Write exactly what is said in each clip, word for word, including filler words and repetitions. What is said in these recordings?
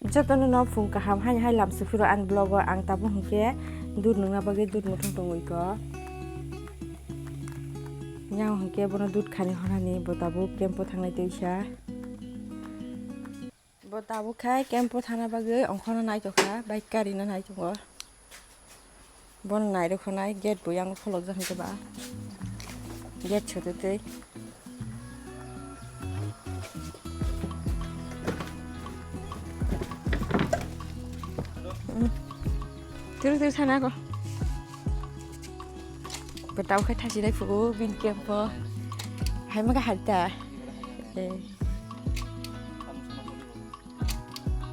Jotono no phung kaham haini hai lam suphiro ani vlog o ang tabuk hwnkhe dud nungna bagwi dud muthung tongo iko. Yang hwnkhe bono dud khani horani bo tabuk camp o thangnai twi sa. Bo tabuk khai camp o thangna bagwi ongkhorno naitokha, bike gari no naitongo. Bono nairoknai gate bo yang pholokjak hwnkhe ba. Gate sotwi twi. Hmm. Turu turu sana ko. Bo tabuk khai thasi nai phugo bini camp o. Hai ma ka harita. Eh.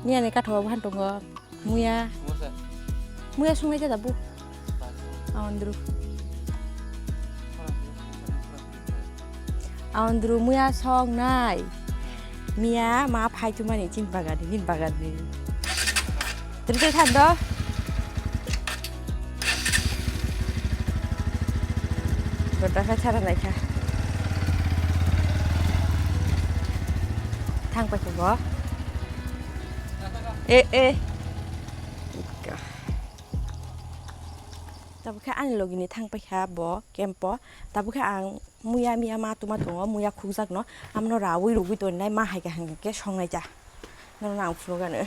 Ni ani kathok bo han tongo. Muya. Muya sungnai jada bu. Aondru. Aondru muya songnai. Miya ma phai tu mani chin bagan ni, nin bagan ni. Teri teri thando. Gota kha chara naikha. Thang paikha bo. Eh, eh. Ika. Tabuk khe ani logini thang paikha bo camp o. Tabuk khe ang muya miya ma tuma tongo, muya khukjak no. Amno rawi rugwi tongnai ma hai khe hang khe songnai cha. Nono ang phunuk ano.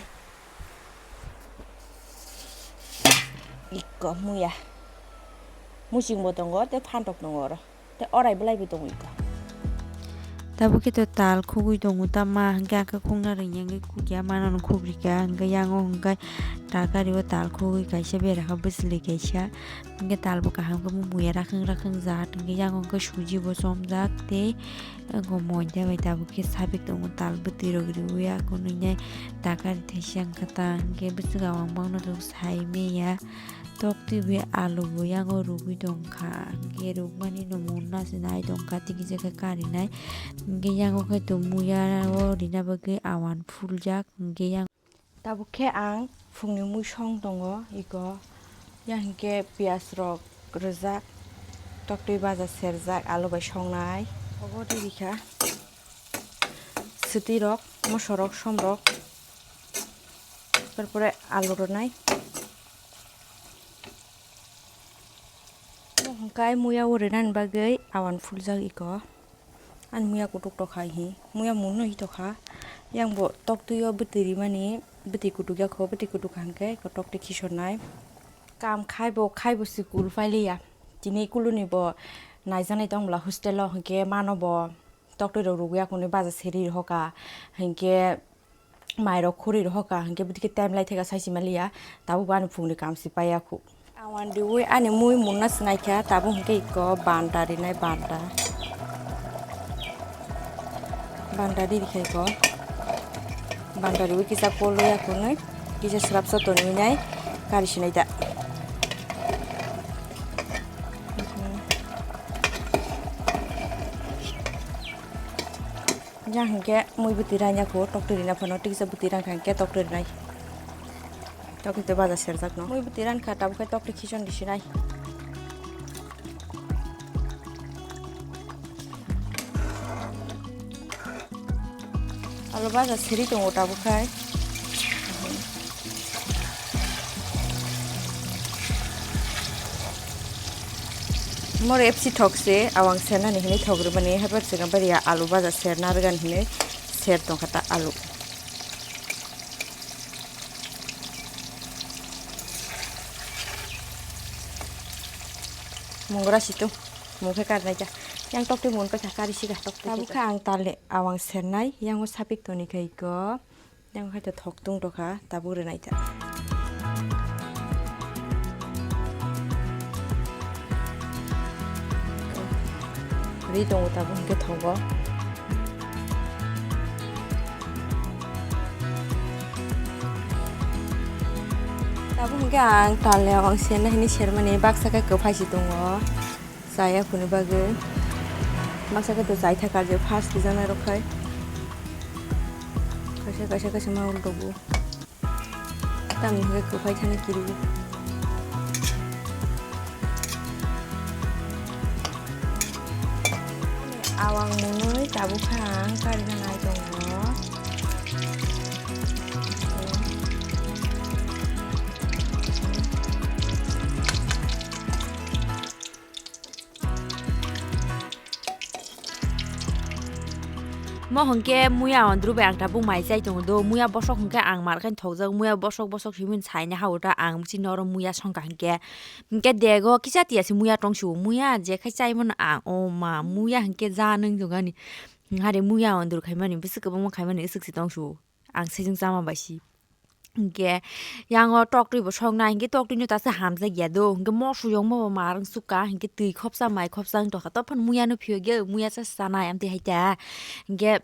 Iko muya. Muching bo tongo, tei phantok tongo oro. Tei orai belai bo tongo iko. Tabuk khe to tal khugwi tongo, ta ma hwnkhe ang khe khukna rwngya hwnkhe khukya, mano no khukrika, hwnkhe yango hwnkhe tarkari o tal khugwi kaisa beraka bwchwlwi kaisa, hwnkhe tal bo kaham khe muya rakhwng rakhwng jat, hwnkhe yango hwnkhe suji bo chomjak tei Ego moida bai tabuk khe sabik tongo, tal bwtwi rok riwi ya, kunu nai takari thaisa wngkha ta, hwnkhe bwswk awang bangno rw sai manya. Tok twi bai alu bo yango rugwi tongkha, hwnkhe rukmani no munna se nai tongkha, tei kisa khe karinai, hwnkhe yango khe tong muya o rina bagwi awan phuljak, hwnkhe yang. Tabuk khe ang phungni mui song tongo, iko yang hinkhe piyaj rok rwjak, toktwi baja serjak, alu bai songnai. Obo riri kha swtwi rok, moso rok, som rok, tarpore alu rwnai. Omo hwnkhe muya o rwnani bagwi awan phuljak iko. Ani muya kutuk tokha hi, muya munno hi tokha. Yang bo toktwi o bwtwi rimani, bwtwi kutuk ya kho, bwtwi kutuk kha hwnkhe iko toktwi khisor nai. Kam khai bo, khai bo si kul pailiya. Tini kuluni bo naijaknai tong bwla hostel o hwnkhe mano bo toktwi rok rugwi ya kho hwnwi baja seri rohoka. Hwnkhe Mai rok khuri rohoka, hwnkhe bwtwi khe time lai theka sai si maliya, tabuk bo ani phungni kam si paiya khu. Awan riwi ani mui munna swnai kha, tabuk hwnkhe iko banta rinai banta. Banta riri kha iko. Banta riwi kisa kol ya khunui, kisa swrapsa tonwi nai kari sinai da. Yang hwnkhe mui bwtwi ranya kho, toktwi rina phano, tiksa bwtwi rang kha hwnkhe toktwi rinai. Toktwi tei baja serjak no. Mui bwtwi ran kha, tabuk khe toktwi khison di sinai. Alo baja seri tongo tabuk khai. Moro F C thok se, awang sernani hinui thok rwmani, haiphar chwng bari ya alu baja serna rwgani hinui ser tongkha ta alu. Mungra situ, mung khe karnai ta. Yang toktwi mun paikha kari siga toktwi. Tabuk kha ang tale awang sernai, yang o sapik toni khai ko. Yang hai to thok tung tokha, tabuk rwnai ta. Ri tongo tabuk hwnkhe thogo. Tabuk hwnkhe ang tale awang serna hini sermani baksa khe kwphai si tongo. Chaya phuni bagwi. Baksa khe to chai thaka je first kijana rok khai. Kaisa, kaisa, kaisa ma ultogo. Tamni hwnkhe kwphai thani kiriwi. Awang mwnwi tabuk kha ang karina nai tongo. O hwnkhe muya ondru bai ang tabuk mai chai tongo do, muya bosok hwnkhe ang mar khe thokjak, muya bosok bosok simi saini ha uta ang chini oro muya songkha hwnkhe, hwnkhe dego kisa tiya se muya tongsu, muya je khai chaimano ang, o ma, muya hwnkhe ja nung jogani, hare muya ondru khaimani, bwswk kwbangma khaimani, swk se tongsu, ang sejeng chama bai si. Hingke yang o tok twi bo sok nai, hingke tok twi no ta se hamjak ya do, hingke moso yong ma bo ma rang suk ka, hingke twi khopsa mai khopsa wng tokha, tophan muya no phiyok ya, muya sa chanai amtwi hai ta, hingke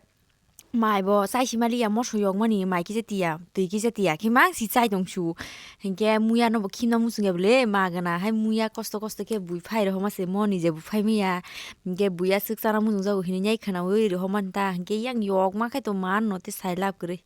mai bo chai si mali ya, moso yong mani mai kisa tiya, twi kisa tiya, khe mang si chai tong su, hingke muya no bo khimna muchung ya bole ma gana hai muya kosto kosto khe bui phai rohoma se mo ni je bui phai maya, hingke buya swk chana muchung jago hinui yai khwna ui rohoma ta, hingke yang yok ma khai to man no te sai lab kwrwi.